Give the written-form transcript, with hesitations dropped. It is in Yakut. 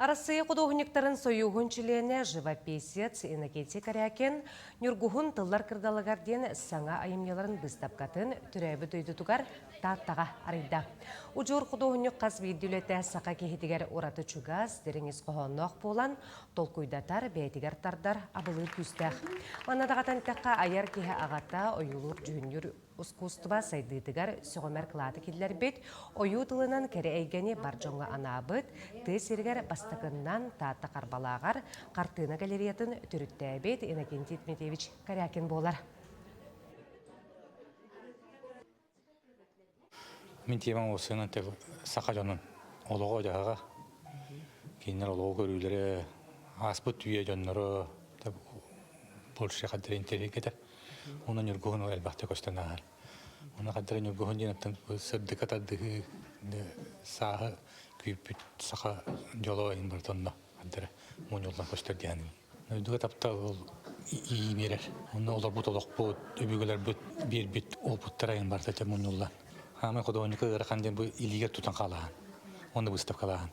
Арассыыйа худуоһунньуктарын сойууһун чилиэнэ, живописец Иннокентий Корякин Ньургуһун тыллар кырдалыгар диэн саҥа айымньыларын быыстапкатын төрөөбүт дойдутугар Тааттаҕа арыйда. Удьуор худуоһунньук хас биирдии үлэтэ саха киһитигэр ураты чугас, дириҥ ис хоһоонноох буолан, толкуйдатар, бэйэтигэр тардар абылыыр күүстээх. Манна даҕатан эттэххэ, айар киһи аҕата ойуулуур-дьүһүннүүр ускуустуба сайдыытыгар сөҕүмэр кылааты киллэрбит, ойуу тылынан кэрэ эйгэни бар дьоҥҥо анаабыт, тыа сиригэр бастакыннан Таатта Харбалааҕар хартыына галереятын төрүттээбит Иннокентий Дмитриевич Корякин буолар. Мин темам уопсайынан саха дьонун олоҕо-дьаһаҕа, кинилэр олоҕу көрүүлэрэ, ааспыт үйэ дьонноро больше хаддара интэриэһиргэтэр. Уонна Ньургуһун ол элбэхтэ көстөн ааһар. Уонна хаддара Ньургуһун диэн оттон сырдыка тардыһыы сааһы күүппүт саха дьоло иһин барыта онно хаддара мунньуллан көстөр диэн Дойдуга таптал ол ии биэрэр. Онно олорбут олохпут, өбүгэлэрбит биэрбит опыттара айан барыта мунньуллан. Хаамай худуоһунньука ыарахан диэн бу илиигэр тутан хаалаһан. Онно выставкалааһын.